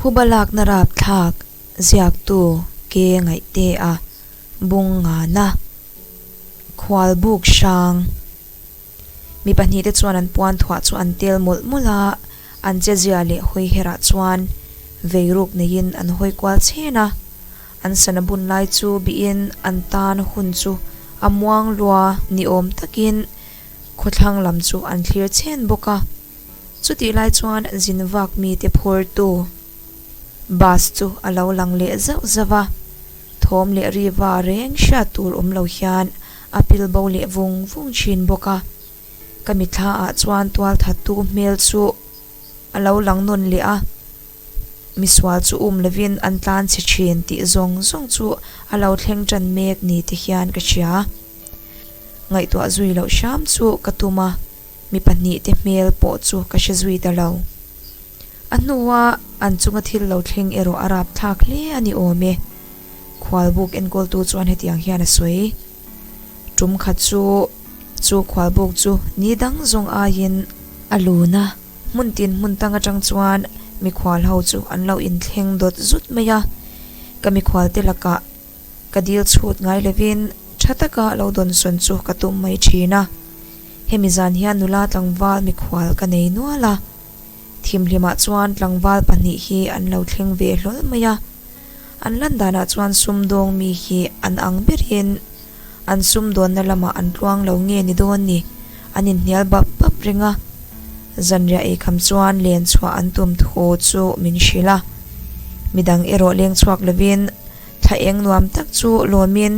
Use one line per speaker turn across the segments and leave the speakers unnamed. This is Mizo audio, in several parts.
Phuba lakna rapthlak ziaktu ke ngaihte a bung ngana khualbuk hrang. Mi pahnihte chuan an puan thuah chu an tel mawlh mawlh a, an chezia leh hawi herah chuan vei ruk neiin an hawi kual chhen a. An sana bun lai chu bihin an tan hun chu a muang lua ni awm takin khawthlang lam chu an thlir chhen bawk a. Chutih lai chuan zin vak mite phurtu bus chu a lo lang leh zauh zauh a, thawm leh riva reng hriat tur awm lo hian a pil bo leh vung vung thin bawk a. Ka mitthla ah chuan tual thattu hmel chu a lo lang nawn leh a, misual chu um lovin an tlan chhe thin tih zawng zawng chu a lo thleng tan mek ni te hian ka hria. Ngaihtuah zui loh hram chu ka tum a. Mi pahnihte hmel pawh chu ka hre zui ta lo. A hnua an chunga thil lo thleng erawh a rapthlak hle a ni awm e. Khualbuk enkawltu chuan hetiang hian a sawi. Tum khat chu chu khualbuk chu ni dang zawng aiin a lun a, hmun tin hmun tang atang chuan mikhual ho chu an lo inthleng dawt zut mai a. Ka mikhualte lakah ka dil chhut ngai lovin tha taka lo dawnsawn chu ka tum mai thin a. Hemi zan hian nula tlangval mikhual ka nei nual a, thimhlimah chuan tlangval pahnih hi an lo thleng ve hlawl mai a. An lan danah chuan sumdawng mi hi an ang berin an sumdawnna lamah an tluang lo nge ni dawn ni, an inhnial bap bap reng a. Zanriah eikham chuan len chhuah an tum thu chu min hrilh a, midang erawh leng chhuak lovin thla eng nuam tak chu lawmin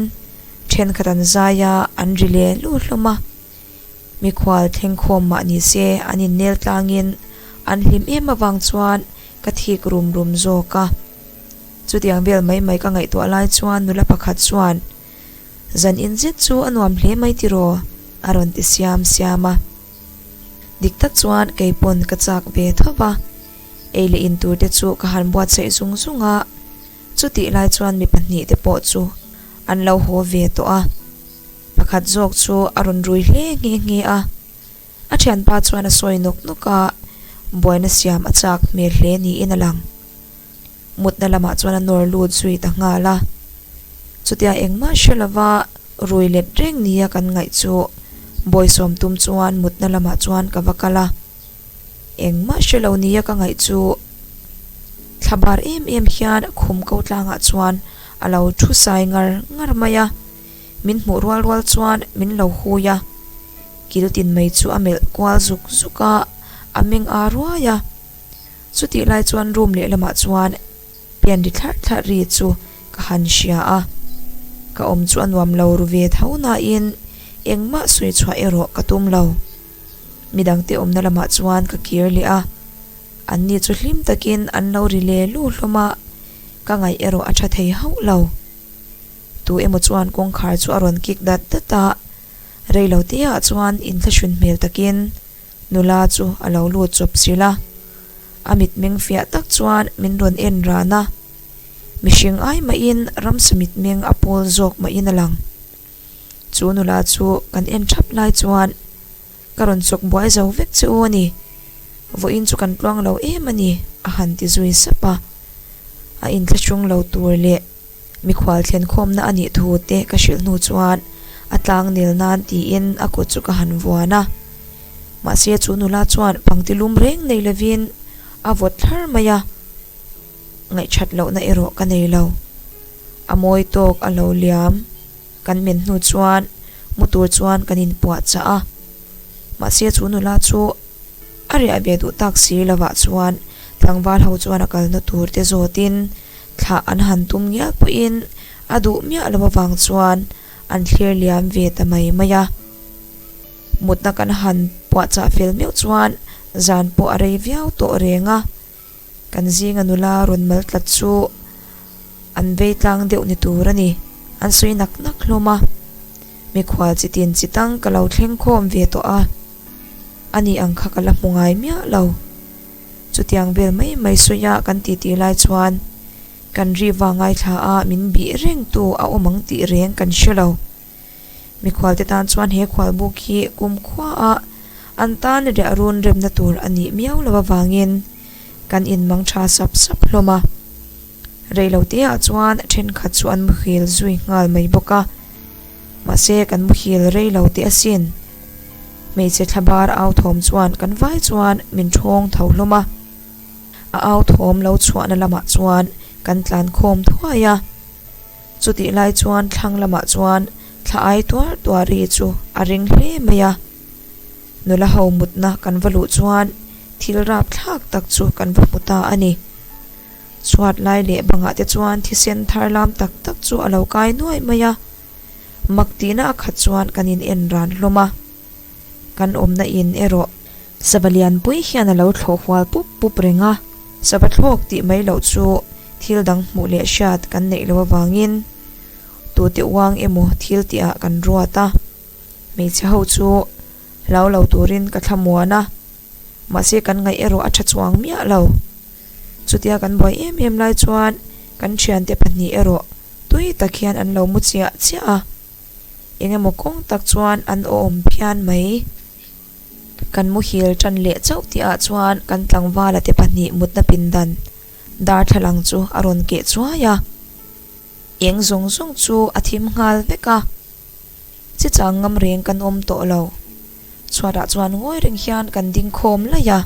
Thenkhat an zai a, an ri leh luh hlawm a. Mikhual thlengkhawm mah ni se an innel tlangin an hlim em avang chuan ka thik rum rum zawk a. Chutiang vel mai mai ka ngaihtuah lai chuan nula pakhat chuan, Zan in zet chu a nuam hle mai tiraw? a rawn ti siam siam a. Dik tak chuan kei pawn ka chak ve tho va, ei leh in tur te chu ka han buatsaih zung zung a. Chutih lai chuan mi pahnih te pawh chu an lo haw ve tawh a, pakhat zawk chu a rawn rui hle nghe nghe a. A thianpa chuan a sawi nawk nawk a, buaina siam a chak hmel hle niin a lang. Mutna lamah chuan a nawr lut zui ta nghal a. Chutia engmah hre lova rui let reng nia kan ngaih chu bawisawm tum chuan mutna lamah chuan ka va kal a. Engmah hre lo nia ka ngaih chu thlabar em em hian khum ko tlangah chuan a lo thu sai ngar ngar mai a, min hmuh rual rual chuan min lo hui a, kil tin mai chu a melh kual zuk zuk a, a meng a ruai a. Chutih lai chuan room lehlamah chuan pen ri thlarh thlarh ri chu ka han hria a, ka awm chu a nuam lo ru ve tho nain engmah sawi chhuah erawh ka tum lo. Midangte awmna lamah chuan ka kir leh a, anni chu hlim takin an lo ri le lu hlawm a, ka ngaih erawh a tha thei hauh lo. Tu emaw chuan kawngkhar chu a rawn kik dat dat a, reilo te ah chuan inthlahrun hmel takin nula chu a lo lut chawp chilh a, a mitmeng fiah tak chuan min rawn en ran a, mihring ai mahin ramsa mitmeng a pawl zawk mahin a lang. Chu nula chu kan en thap lai chuan ka rawn chawk buai zo vek che u a ni. Vawiin chu kan tluang lo em a ni a han ti zui sap a. A inthlahrung lo tur leh mikhual thlenkhawmna a nih thu te ka hrilh hnu chuan a tlang nel nan tiin a kut chu ka han vuan a. Mahse chu nula chuan pangti lum reng nei lovin a vawt thlar mai a. Ngaihthat lohna erawh ka nei lo. A mawi tawk a lo liam. Kan men hnu chuan mu tur chuan kan inpuah chah a. Mahse chu nula chu a riah ve duh tak si lovah chuan tlangval ho chuan a kalna tur te zawtin thlah an han tum ngial pawhin a duh miah lo avang chuan an thlir liam ve ta mai mai a. Mutna kan han puah chah fel meuh chuan zan pawh a rei viau tawh reng a. Kan zinga nula rawn mal tlat chu an vei tlang deuh ni tur a ni. An sawi nak nak hlawm a. Mikhual chi tin chi tang ka lo thleng khawm ve tawh a. Ani ang kha ka la hmu ngai miah lo. Chutiang vel mai mai sawi a kan titi lai chuan kan ri vang ngaithla a min bih reng tu a awm ang tih reng kan hre lo. Mikhualte tan chuan he khualbuk hi kumkhua a an tan riah run remna tur a nih miau lo avangin. Kan inmang tha sap sap hlawm a. Reiloteah chuan thenkhat chu an muhil zui nghal mai bawk a. Mahse kan muhil reilo teh asin. Hmeichhe thlabar au thawm chuan kan vai chuan min thawng tho hlawm a. A au thawm lo chhuahna lamah chuan kan tlan khawm thuai a. Chutih lai chuan thlang lamah chuan thla ai tuar tuar ri chu a ring hle mai a. Nula ho mutna kan va luh chuan thil rap thlak tak chu kan va hmu ta a ni. Chhuat lai leh bangah te chuan thisen thar lam tak tak chu a lo kai nuai mai a. Mak tihna a khat chuan kan in en ran hlawm a. Kan awmna in erawh sava lianpui hian a lo thlawh hual pup pup reng a. Sava thlawk tih mai loh chu thil dang hmuh leh hriat kan neih loh avangin tute uang emaw thil tihah kan ruat a. Hmeichhe ho chu hlau lo turin ka thlamuan a, mahse kan ngaih erawh a tha chuang miah lo. Chutia kan buai em em lai chuan kan thiante pahnih erawh tui tak hian an lo mu chiah chiah a, eng emaw kawng tak chuan an awm phian mai. Kan muhil tan leh chauh tihah chuan kan tlangvala te pahnih mutna pindan darthlalang chu a rawn keh chuai a, eng zawng zawng chu a thim nghal vek a. Chi chang ngam reng kan awm tawh lo. Chhuatah chuan ngawi reng hian kan ding khawm laih a.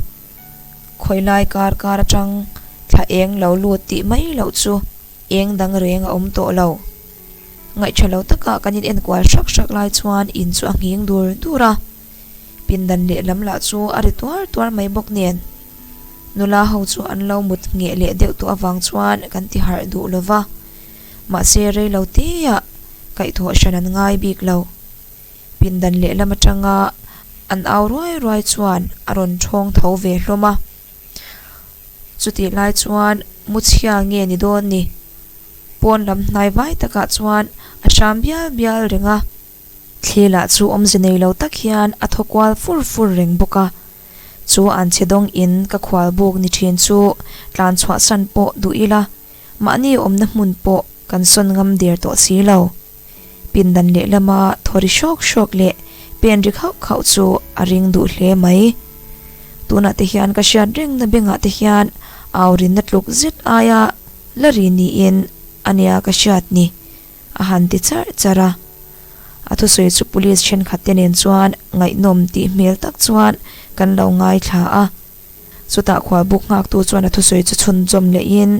Khawilai kar kar atang thla eng lo lut tih mai loh chu eng dang reng a awm tawh lo. Ngaihṭha lo taka kan in enkual hrak hrak lai chuan in chu a nghing dur dur a. Pindan lehlam lah chu a ri tuar tuar mai bawk nen. Nula ho chu an lo mut ngheh leh deuh tawh avang chuan kan ti harh duh lo va. Mahse rei lo teah kaihthawh hran an ngai bik lo. Pindan lehlam atanga an au ruai ruai chuan a rawn thawng tho ve hlawm a. Chutih lai chuan muchhia nge ni dawn ni? Pawn lam hnai vai takah chuan a hram bial bial reng a. Thli lah chu awmze nei lo tak hian a thaw kual fur fur reng bawk a. Chu an chhe dawng in ka khual buk ni thin chu tlan chhuah san pawh duh ila mahni awmna hmun pawh kan sawn ngam der tawh si lo. Pindan lehlama thaw ri hrawk hrawk leh pen ri khauh khauh chu a ring duh hle mai. Tunah te hian ka hriat rengna bengah te hian au rinna tluk zet aia la ri niin ania ka hriat ni. A han ti charh charh a. A thusawi chu police thenkhat te nen chuan ngaihnawm tih hmel tak chuan kan lo ngaithla a. Chutah khualbuk nghaktu chuan a thusawi chu chhunzawm lehin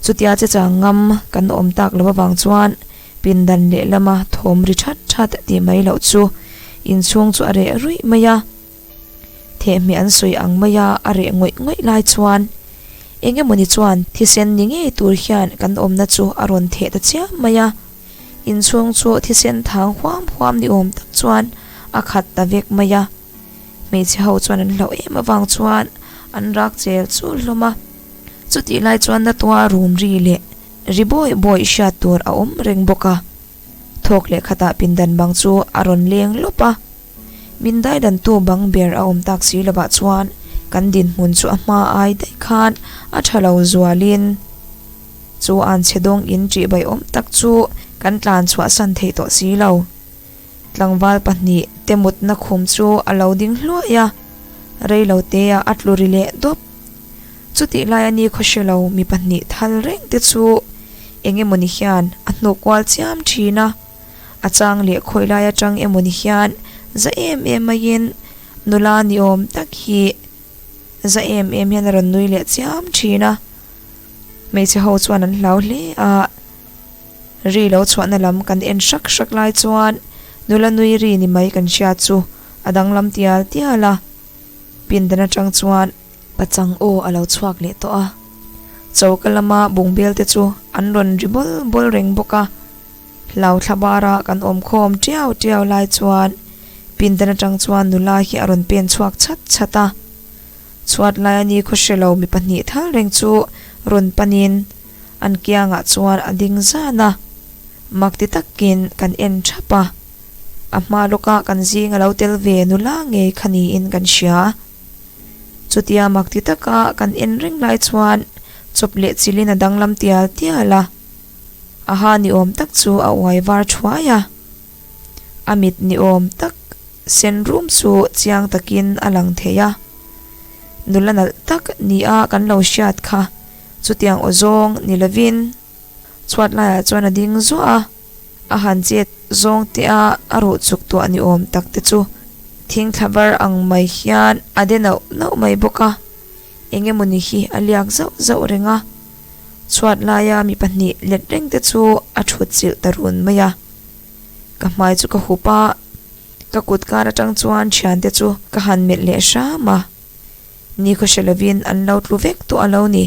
chutia che chang ngam kan awm tak lo avang chuan pindan lehlama thawm ri that that tih mai loh chu inchhung chu a reh ruih mai a. Thehmeh an sawi ang maia a reh ngawih ngawih lai chuan eng emawni chuan thisen ni ngei tur hian kan awmna chu a rawn theh ta chiam mai a. Inchhung chu thisen thang huam huam ni awm tak chuan a khat ta vek mai a. Hmeichhe ho chuan an hlauh em avang chuan an rak chel chul hlawm a. Chutih lai chuan natua rum ri leh ri bawi bawi hriat tur a awm reng bawk a. Thawk leh khatah pindan bang chu a rawn leng lawp a. Min daidantu bang ber a awm tak si lovah chuan kan dinhmun chu a hma ai daih khan a tha lo zualin chu an chhe dawng in ṭih baiawm tak chu kan tlan chhuahsan thei tawh si lo. Tlangval pahnih te mutna khum chu a lo ding hluai a, rei lo te ah a tlu ri leh dawp. Chutih lai a ni khaw hre lo mi pahnih thal reng te chu eng emawni hian a hnuk kual chiam thin a, a chang leh khawi lai atang emawni hian za em em maiin nula ni awm tak hi za em em hian a rawn nui leh chiam thin a. Hmeichhe ho chuan an hlau hle a. Ri lo chhuahna lam kan en hrak hrak lai chuan nula nui ri ni mai kan hriat chu a danglam tial tial a. Pindan atang chuan pachang aw a lo chhuak leh tawh a. Choka lama bungbel te chu an rawn ri bawl bawl reng bawk a. Hlau thla bara kan awm khawm tiau tiau lai chuan pindan atang chuan nula hi a rawn pen chhuak chhat chhat a. Chhuat lai a ni khaw hre lo mi pahnih thal reng chu rawn panin An kiangah chuan a ding zan a, mak ti takin kan en thap a. A hma lawka kan zing a lo tel ve nula ngei kha niin kan hria. Chutia mak ti taka kan en reng lai chuan chawp leh chilin a danglam tial tial a. A ha ni awm tak chu a uai var thuai a. A mit ni awm tak sen rum chu chiang takin a lang thei a. Nula nalh tak nia kan lo hriat kha chutiang aw zawng ni lovin chhuat laiah chuan a ding zuah a, a han chet zawng te a a ruh chuk tuah ni awm tak te chu thing thla var ang mai hian a de nauh nauh mai bawk a, eng emawni hi a liak zauh zauh reng a, chhuat laia mi pahnih let reng te chu a thut chilh ta run mai a, ka hmai chu ka hup a. Ka kut kar atang chuan thiante chu ka han melh leh hram a, nikhaw hre lovin an lo tlu vek tawh a lo ni.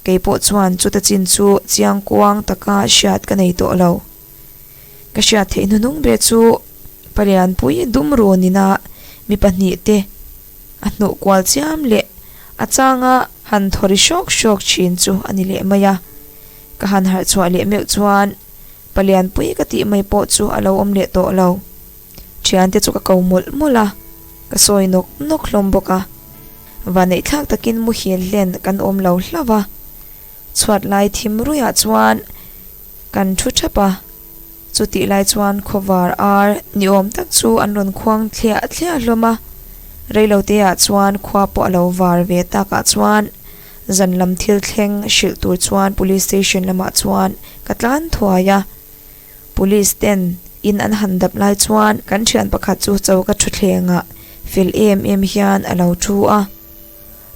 Kei pawh chuan chuta chin chu chiang kuang taka hriat ka nei tawh lo. Ka hriat theih hnuhnung ber chu Palianpui dum run ina mi pahnihte a hnuh kual chiam leh a changa han thaw ri hrawk hrawk thin chu a ni leh mai a. Ka han harh chhuah leh meuh chuan Palianpui ka tih mai pawh chu a lo awm leh tawh lo. Thiante chu ka ko mawlh mawlh a, ka sawi nawk nawk hlawm bawk a. Vaneihthlak takin muhil hlen kan awm lo hlauh a. Chhuat lai thim ruiah chuan kan thu thap a, chutih lai chuan khawvar ar ni awm tak chu an rawn khuang thliah thliah hlawm a. Reiloteah chuan khua pawh a lo var ve takah chuan Zan lam thil thleng hrilh tur chuan Police Station lamah chuan ka tlan thuai a, Police ten in an han dap lai chuan kan thian pakhat chu choka thutthlengah fel em em hian a lo thu a,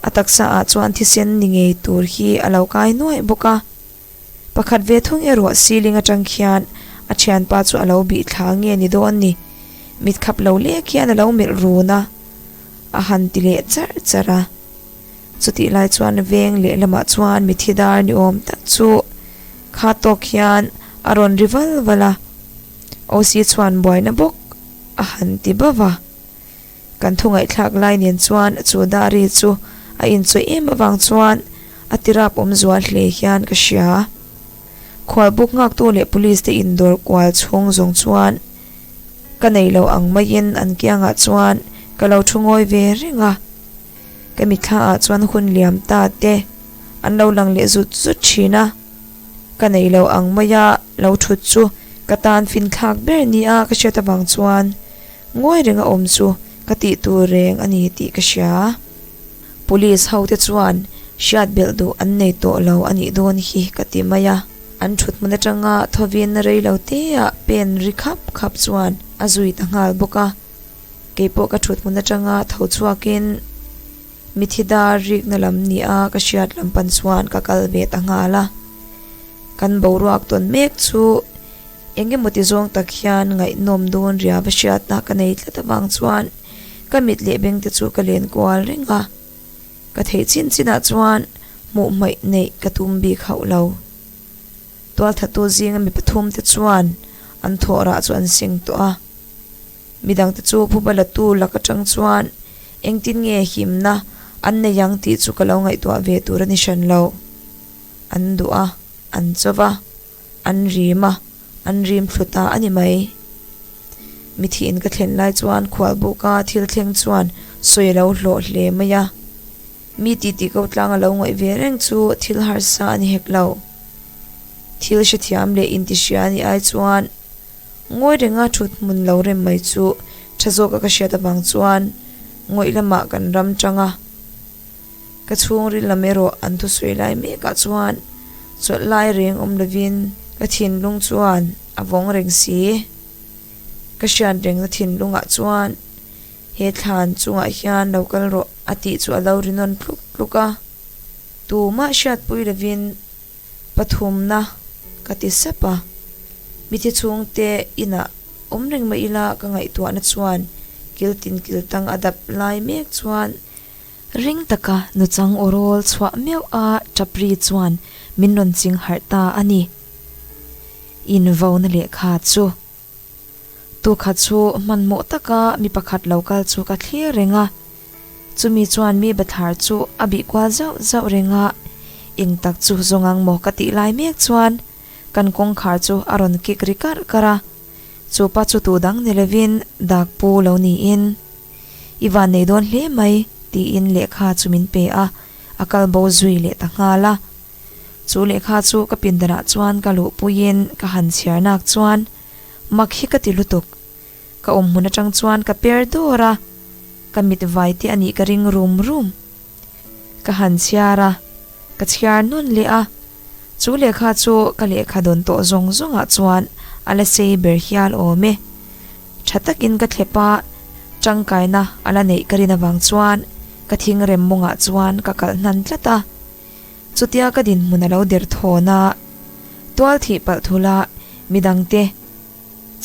a taksa ah chuan thisen ni ngei tur hi a lo kai nuaih bawk a, pakhat ve thung erawh ceiling atang khian a thianpa chu a lo bih thla nge ni dawn ni, mit khap lo lek hian a lo melh run a, a han ti leh charh charh a. Chutih lai chuan veng lehlamah chuan mithi dar ni awm tak chu kha tawk hian a rawn ri val val a, OC chuan buaina bawk a han ti bauh a. Kan thu ngaihthlak lai nen chuan chu dari chu a inchawih em avang chuan a tirap awm zual hle hian ka hria. Khualbuk nghaktu leh police te indawr kual chhung zawng chuan ka nei lo ang maiin an kiangah chuan ka lo thu ngawi ve reng a. Ka mitthla ah chuan hun liam ta te an lo lang leh zut zut thin a, ka nei lo ang maia lo thut chu ka tan finthlak ber nia ka hriat avang chuan ngawi renga awm chu ka tih tur reng a ni tih ka hria. Police ho te chuan hriat belh duh an nei tawh lo a nih dawn hi ka ti mai a, an thut hmun atanga thawin rei lo te ah pen ri khap khap chuan a zui ta nghal bawk a. Keipawh ka thut hmun atanga tho chhuakin mithi dar rikna lam nia ka hriat lam pan chuan ka kal ve ta nghal a. Kan boruak tawn mek chu eng emaw ti zawng tak hian ngaihnawm dawn ria va hriatna ka nei tlat avang chuan ka mit leh beng te chu ka len kual reng a. Ka theih chin chinah chuan hmuh hmaih neih ka tum bik hauh lo. Tualthatu zinga mi pathum te chuan an thawhrah chu an seng tawh a. Midangte chu phuba latu lak atang chuan engtin nge himna an nei ang tih chu ka lo ngaihtuah ve tur a ni hran lo. An duh a, an chaw va, an rim a, an rim thlu ta a ni mai. Mithiin ka thlen lai chuan khualbuka thil thleng chuan sawi a lo hlawh hle mai a. Mi titi ko tlang a lo ngawih ve reng chu thil harsa a ni hek lo. Thil hrethiam leh intihria a nih ai chuan Ngawi renga thut hmun lo rem mai chu tha zawka ka hriat avang chuan ngawih lamah kan ram tang a. Ka chhungril lam erawh an thusawi lai mekah chuan chawlh lai reng awm lovin ka thinlung chuan a vawng reng si. Ka hriat rengna thinlungah chuan he thlan chungah hian lo kal rawh a tih chu a lo ri nawn tluk tluk a. Tumah hriatpui lovin Pathumna ka ti sep a, mithi chhungte inah awm reng mai ila ka ngaihtuahna chuan kil tin kil tang a dap lai mek chuan ring taka nuchang aw rawl chhuah meuh a Chapri chuan min rawn ching harh ta a ni. Invauna lehkha chu Tukhat chu hmanhmawh taka mi pakhat lo kal chu ka thlir reng a, chumi chuan mi bathlar chu a bih kual zauh zauh reng a, eng tak chu zawng ang maw ka tih lai mek chuan kan kawngkhar chu a rawn kik ri karh karh a, chu pa chu tu dang ni lovin dak pu lo niin I van nei dawn hle mai tiin lehkha chu min pe a, a kal bo zui leh ta nghal a. Chu lehkha chu ka pindanah chuan ka luhpuiin ka han chhiar nak chuan mak hi ka ti lutuk. Ka awm hmun atang chuan ka per dawr a, ka mit vai te a nih ka ring rum rum. Ka han chhiar a, ka chhiar nawn leh a, chu lehkha chu ka lehkha dawn tawh zawng zawngah chuan a la sei ber hial awm e. Tha takin ka thlep a, tangkaina a la neih ka rin avang chuan ka thingrem mawngah chuan ka kalh hnan tlat a. Chutia ka dinhmun a lo der thawn a, tual thih palh thula midangte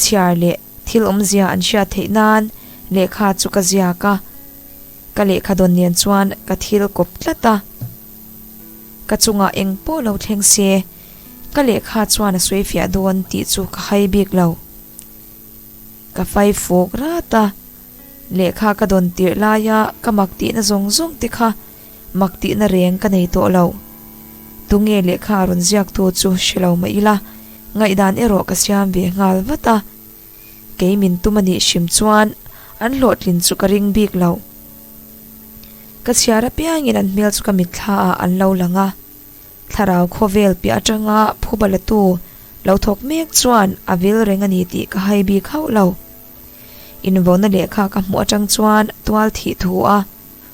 chhiar leh thil awmzia an hriat theih nan lehkha chu ka ziak a. Ka lehkha dawn nen chuan ka thil kawp tlat a, ka chungah eng pawh lo thleng se ka lehkha chuan a sawi fiah dawn tih chu ka hai bik lo. Ka fai fuk rat a, lehkha ka dawn tirh laia ka mak tihna zawng zawng te kha mak tihna reng ka nei tawh lo. Tunge lehkha a rawn ziaktu chu hre lo mah ila, ngaihdan erawh ka siam ve nghal vat a. Kei min tum a nih hrim chuan an hlawhtlin chu ka ring bik lo. Ka chhiar apiangin an hmel chu ka mitthla ah an lo lang a. Thlarau khawvel piah atanga phuba latu lo thawk mek chuan a vil reng a ni tih ka hai bik hauh lo. Invauna lehkha ka hmuh atang chuan tual thih thu a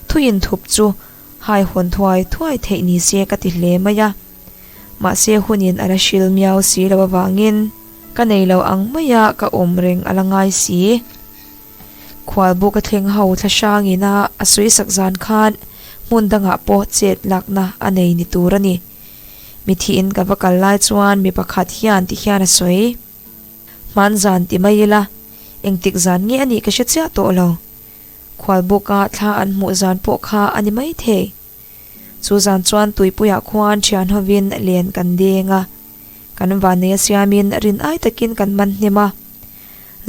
thu inthup chu hai hawn thuai thuai theih ni se ka ti hle mai a. Mahse hunin a la hril miau si lo avangin ka nei lo ang maia ka awm reng a la ngai si. Khualbuk a thleng ho thla hrangin a a sawisak zan khan hmun dangah pawh chet lakna a nei ni tur a ni. Mithiin ka va kal lai chuan mi pakhat hian ti hian a sawi. Hman zan ti mai ila, engtik zan nge a nih ka hre chiah tawh lo. Khualbuka thla an hmuh zan pawh kha a ni maithei. Chu zan chuan tuipuiah khuan thian hovin len kan deng a, kan vannei a siamin rin ai takin kan man hnem a.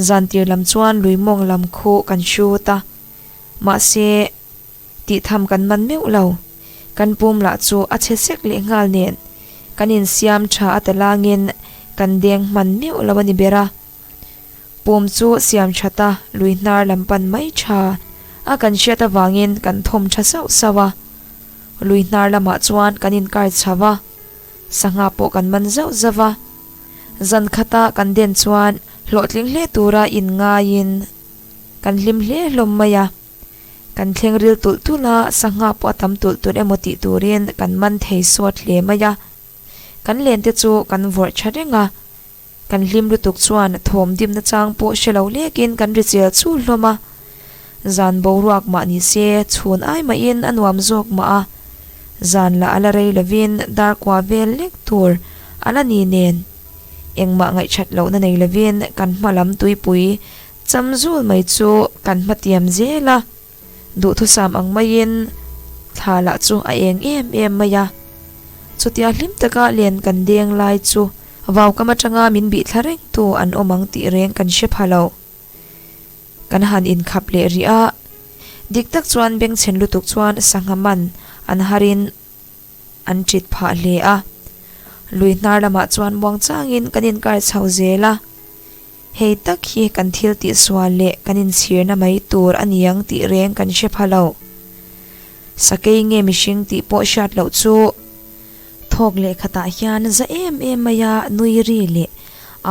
Zan tir lam chuan lui mawng lam khu kan hrut a, mahse tih tham kan man meuh lo. Kan pum lah chu a chhe sek leh nghal nen kan insiam tha a talangin kan deng hman meuh lo a ni ber a. Pum chu siam that a, lui hnar lam pan mai tha a kan hriat avangin kan thawm tha sauh sauh a. Lui hnar lamah chuan kan inkar chho a, sangha pawh kan man zauh zauh a. Zan khata kan den chuan hlawhtling hle tura inngaiin kan hlim hle hlawm mai a. Kan thleng ril tulh tulh a, sangha pawh a tam tulh tulh emaw tih turin kan man thei sawt hle mai a. Kan len te chu kan vawrh tha reng a. Kan hlim lutuk chuan thawm dimna chang pawh hre lo lekin kan ri chel chul hlawm a. Zan boruak mah ni se chhun ai mahin a nuam zawk mah a. Zan lah a la rei lovin dar kua vel lek tur a la ni nen. Engmah ngaihthat lohna nei lovin kan hma lam tuipui cham zul mai chu kan hmatiam zel a. Duhthusam ang maiin thla lah chu a eng em em mai a. Chutia hlim taka len kan deng lai chu vaukam atanga min bih thla reng tu an awm ang tih reng kan hre pha lo. Kan han inkhap leh rih a, dik tak chuan bengchhen lutuk chuan sangha man an harin an ṭit phah hle a. Lui hnar lamah chuan muangchangin kan inkar chho zel a. Hei tak hi kan thil tihsual leh kan inchhirna mai tur a ni ang tih reng kan hre pha lo. Sakei nge mihring tih pawh hriat loh chu thawk leh khatah hian za em em maia nui ri leh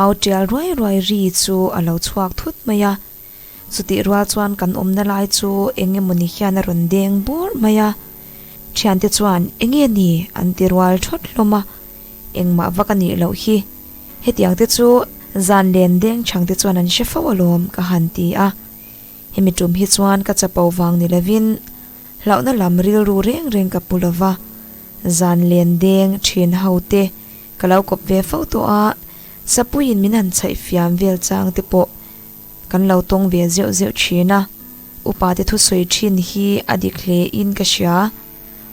au tial ruai ruai ri chu a lo chhuak thut mai a. Chutih rual chuan kan awmna lai chu eng emawni hian a rawn deng bur mai a. Thiante chuan eng nge ni an ti rual thawt hlawm a, engmah vak a nih loh hi. Hetiang te chu zan len deng chhang te chuan an hre fo alawm ka han ti a. Hemi tum hi chuan ka chapo vang ni lovin hlauhna lam rilru reng reng ka pu lova, zan len deng thin ho te ka lo kawp ve fo tawh a, sapuiin min han chhaih fiam vel chang te pawh kan lo tawng ve zeuh zeuh thin a, upa te thusawi thin hi a dik hle in ka hria.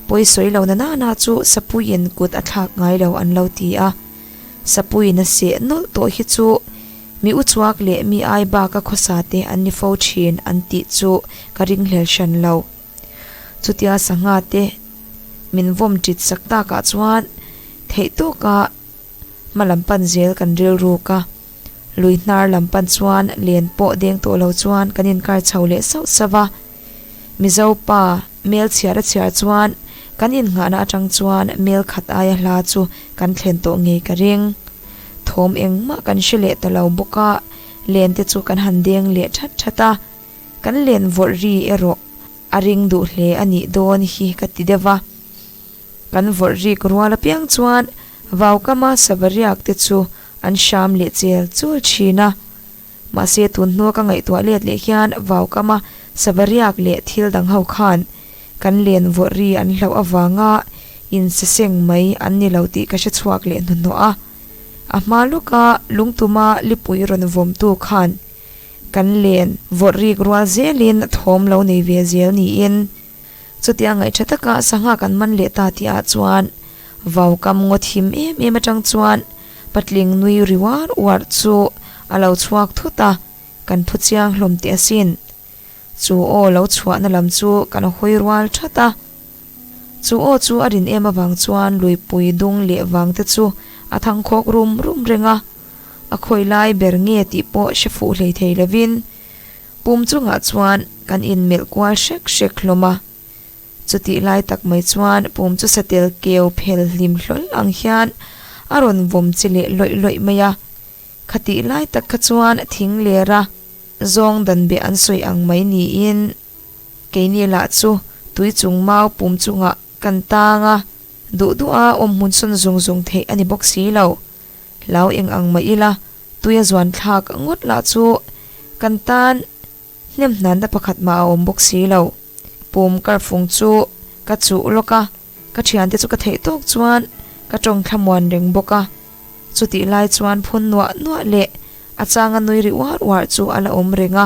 Pawi sawi lo na nana chu sapuiin kut a thlak ngai lo an lo ti a, sapuiin a seh nawlh tawh hi chu mi uchuak leh mi ai bak a khawsa te an ni fo thin an tih chu ka ringhlel hran lo. Chutia sangha te min vawm tit sak takah chuan theih tawka hma lam pan zel kan rilruk a, lui hnar lam pan chuan len pawh deng tawh lo chuan kan inkar chho leh sauh sauh a. Mizo pa mel chhiar a chhiar chuan kan innghahna atang chuan mel khat aia hla chu kan thlen tawh ngei ka ring. Thawm engmah kan hre leh ta lo bawk a, len te chu kan han deng leh that that a, kan len vawrh ri erawh a ring duh hle a nih dawn hi ka ti deuh a. Kan vawrh rik rual apiang chuan vaukama sava riak te chu an hram leh chel chul thin a. Mahse tun hnua ka ngaihtuah let leh hian vaukama sava riak leh thil dang ho khan kan len vawrh ri an hlauh avanga insaseng mai an ni lo tih ka hre chhuak leh hnuhnawh a. A hma lawka lungtuma lipui rawn vawmtu khan kan len vawrh rik rual zelin thawm lo nei ve zel niin chutia ngaihṭha taka sangha kan man leh ta tih ah chuan vaukam ngaw thim em em atang chuan patling nui ri uar uar chu a lo chhuak thut a, kan phu chiang hlawm teh asin. Chu aw lo chhuahna lam chu kan hawi rual that a. Chu aw chu a rin em avang chuan luipui dung leh vang te chu a thangkhawk rum rum reng a, a khawi lai ber nge tih pawh hre fuh hlei thei lovin pum chungah chuan kan inmelh kual hrek hrek hlawm a. Chutih lai tak mai chuan pum chu satel keu phel hlim hlawl ang hian a rawn vawm chi leh lawih lawih mai a. Khatih lai tak kha chuan thing lera zawng dan beh an sawi ang mai niin keini lah chu tui chung mau pum chungah kan tang a, duh duha awm hmun sawn zung zung theih a ni bawk si lo. Hlau eng ang mah ila tuia zuan thlak ngawt lah chu kan tan hnem hnanna pakhat mah a awm bawk si lo. Pum karfung chu ka chuh lawk a, ka thiante chu ka theih tawk chuan ka tawng thlamuan reng bawk a. Chutih lai chuan phun nuah nuah leh a changa nui ri uar uar chu a la awm reng a.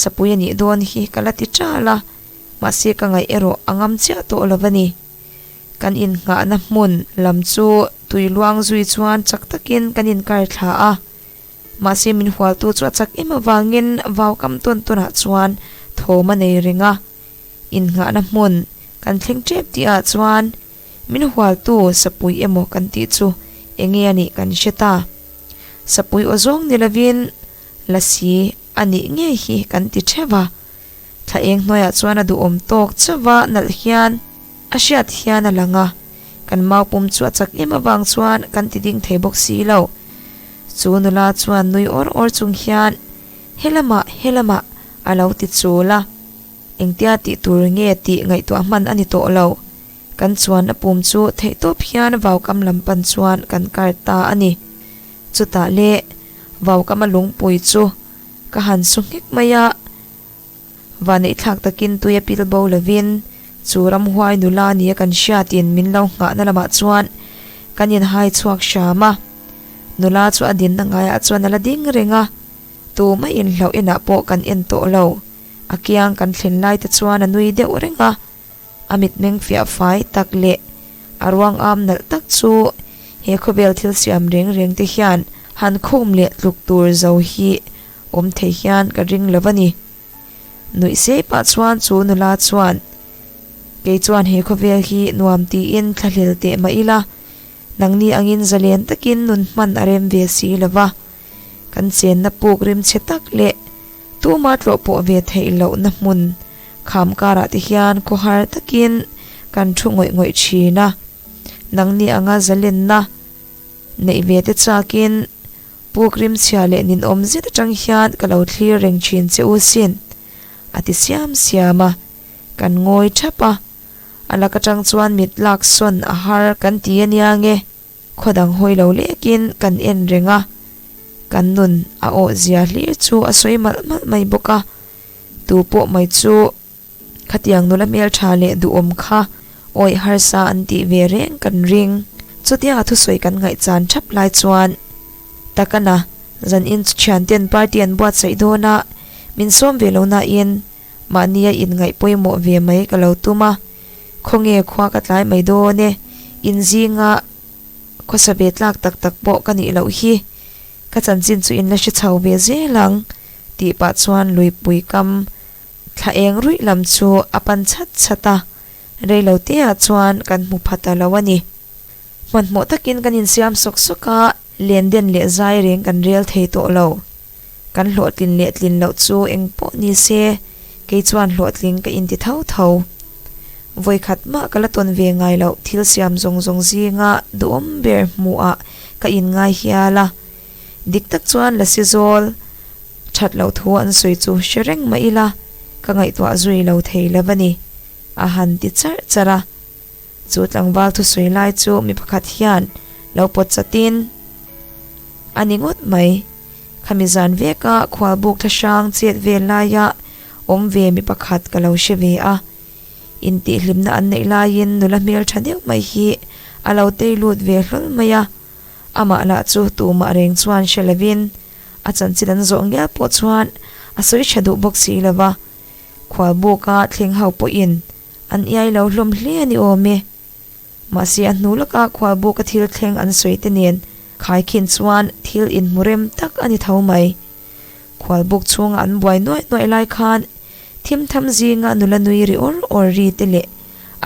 Sapui a nih dawn hi ka la ti ṭal a, mahse ka ngaih erawh a ngam chiah tawh lo a ni. Kan innghahna hmun lam chu tui luang zui chuan chak takin kan inkar thla a. Mahse min hualtu chu a chak em avangin vau kam tawn tawnah chuan thawm a nei reng a. Innghahna hmun kan thleng ṭep tihah chuan min hualtu sapui emaw kan tih chu enge a nih kan hre ta. Sapui aw zawng ni lovin lasi a nih ngei hi kan ti ṭheuh a. Thla eng hnuaiah chuan a duhawm tawk chauh a nalh hian a hriat hian a lang a, kan mau pum chu a chak em avang chuan kan ti ding thei bawk si lo. Chu nula chuan nui awr awr chung hian, He lamah, he lamah, a lo ti chul a. Engtia tih tur nge tih ngaihtuah hman a ni tawh lo. Kan chuan a pum chu theihtawp hian vaukam lam pan chuan kan kar ta a ni. Chutah le, vaukama lungpui chu ka han su nghek mai a, vaneihthlak takin tui a pil bo lovin chu ramhuai nula nia kan hriatin min lo nghahna lamah chuan kan inhai chhuak hram a. Nula chu a dinna ngaiah chuan a la ding reng a, tumah inhlauh enah pawh kan en tawh lo. A kiang kan thlen lai te chuan a nui deuh reng a. A mitmeng fiah fai tak leh a ruang am nalh tak chu he khawvel thil siam reng reng te hian han khum leh tluk tur zo hi awm thei hian ka ring lo a ni. Nuih sei pah chuan chu nula chuan, Kei chuan he khawvel hi nuam tiin thlahlel teh mah ila, nangni angin zalen takin nun hman a rem ve si lo va, kan chenna puk rimchhe tak leh Tuma tlawh pawh ve theih lohna hmun kham karah te hian khawhar takin kan thu ngawih ngawih thin a, nangni anga zalenna neih ve te chakin puk rimchhia leh ninawm zet atang hian ka lo thlir reng thin che u sin, a ti siam siam a, kan ngawi thap a, a lak atang chuan mit lak sawn a har kan ti a nia nge. Khaw dang hawi lo lekin kan en reng a, kan nun a awh zia hlir chu a sawi malh malh mai bawk a, tu pawh mai chu khatiang nula hmeltha leh duhawm kha awih harsa an tih ve reng kan ring. Chutia a thusawi kan ngaihchan thap lai chuan Takana zan in chu thianten party an buatsaih dawn a, min sawm ve lo nain mahnia inngaih pawimawh ve mai ka lo tum a. Khawnge khua ka tlai mai dawn e, in zinga khawsa ve tlak tak tak pawh ka nih loh hi, ka chanchin chu in la hre chho ve zel ang tih pah chuan luipui kam thla eng ruih lam chu a pan chhat chhat a, reilo te ah chuan kan hmu pha ta lo a ni. Hmanhmawh takin kan insiam sawk sawk a, len den leh zai reng kan rel thei tawh lo. Kan hlawhtlin leh tlin loh chu eng pawh ni se, kei chuan hlawhtling ka inti tho tho. Vawikhat mah ka la tawn ve ngai loh thil siam zawng zawng zinga duhawm ber hmuhah ka inngai hial a. Dik tak chuan Lasi zawl that loh thu an sawi chu hre reng mah ila, ka ngaihtuah zui lo thei lo a ni, a han ti charh charh a. Chu tlangval thusawi lai chu mi pakhat hian lo pawt chatin a ni ngawt mai. Khami zan veka khualbuk thlahrang chet vel laia awm ve mi pakhat ka lo hre ve a. Intihhlimna an neih laiin nula hmel tha deuh mai hi a lo tei lut ve hlawl mai a. Amah lah chu tumah reng chuan hre lovin a chanchin an zawh ngial pawh chuan a sawi tha duh bawk si lova. Khualbuka thleng ho pawhin an iai lo hlawm hle a ni awm e. Mahse a hnu lawka khualbuka thil thleng an sawi te nen khaikhin chuan thil inhmu rem tak a ni tho mai. Khualbuk chhunga an buai nuaih nuaih lai khan thim tham zinga nula nui ri awr awr ri te leh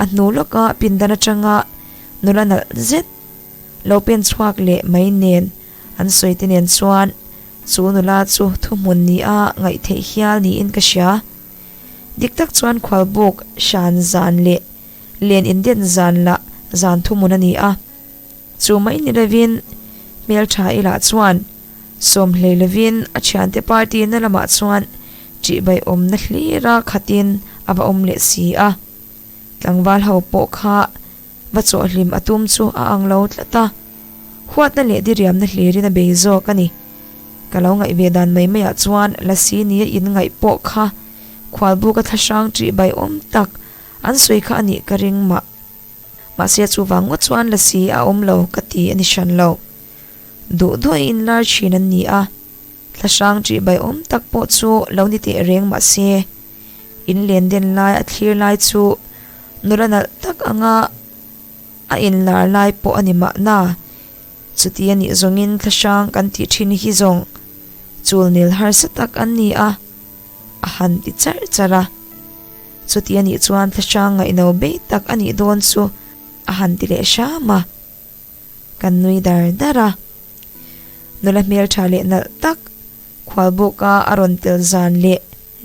a hnu lawka pindan atanga nula nalh zet lo pen chhuak leh mai nen an sawi te nen chuan chu nula chu thuhmun ni a ngaih theih hial niin ka hria. Dik tak chuan khualbuk hran zan leh len inden zan lah zan thuhmun a ni a. Chu mai ni lovin hmeltha ilah chuan sawm hlei lovin a thiante party na lamah chuan ṭihbaih awmna hlira khatin a va awm leh si a. Tlangval ho pawh kha va chawhhlim a tum chu a ang lo tlat a, huatna leh diriamna hlirin a bei zawk a ni. Ka lo ngaih ve dan mai maiah chuan Lasi ni a in ngaih pawh kha khualbuka thlahrang ṭihbaih awm tak an sawi kha a nih ka ring mah. Mahse chuvang ngawt chuan Lasi a awm lo ka ti a ni hran lo. Duh duaih in lar thin an ni a, thlahrang ṭihbaih awm tak pawh chu lo ni teh reng mahse in len den lai a thlir lai chu nula nalh tak anga a inlar lai pawh a ni mahna. Chuti a nih zawngin thlahrang kan tih thin hi zawng chulnil harsa tak an ni a, a han ti charh charh a. Chuti a nih chuan thlahrang ngaihno bei tak a nih dawn chu a han ti leh hram a. Kan nui dar dar a. Nula hmeltha leh nalh tak khualbuka a rawn tel zan leh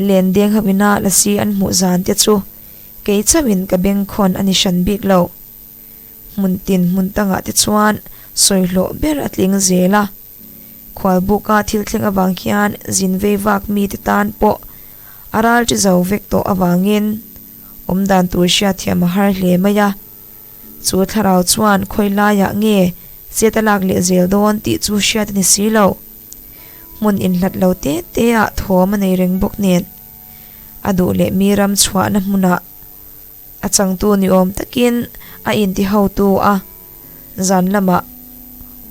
len deng ho ina lasi an hmuh zan te chu kei chauhin ka bengkhawn a ni hran bik lo. Hmun tin hmun tangah te chuan sawi hlawh ber a tling zel a. Khualbuka thil thleng avang hian zin vei vak mite tan pawh a ral ṭi zo vek tawh avangin awmdan tur hriatthiam a har hle mai a. Chu thlarau chuan khawi laiah nge chet a lak leh zel dawn tih chu hriat a ni si lo. Hmun inhlat lo te te ah thawm a nei reng bawk nen a duh leh mi ram chhuahna hmunah a changtu ni awm takin a inti hotu a. Zan lamah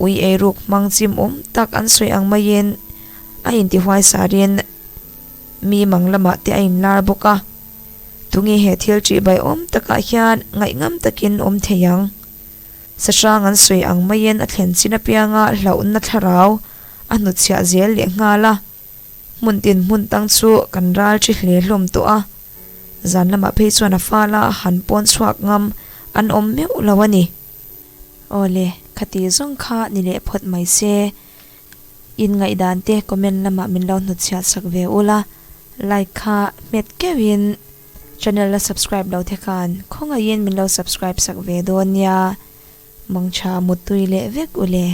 ui eiruk hmang chim awm tak an sawi ang maiin a inti huaisarin mi mang lamah te a inlar bawk a. Tunge he thil ṭihbai awm takah hian ngaihngam takin awm thei ang? Sahrang an sawi ang maiin a thlen chin apianga hlauhna thlarau a hnutchhiah zel leh nghal a. Hmun tin hmun tang chu kan ral ṭhi hle hlawm tawh a. Zan lamah phei chuan a fala han pawn chhuak ngam an awm meuh lo a ni. Awle, khati zawng kha ni leh phawt mai se. In ngaihdan te comment lamah min lo hnutchhiah sak ve ula, like kha hmet keuhin channel la subscribe lo te khan khawngaihin min lo subscribe sak ve dawn nia, mangtha muttui leh vek ule.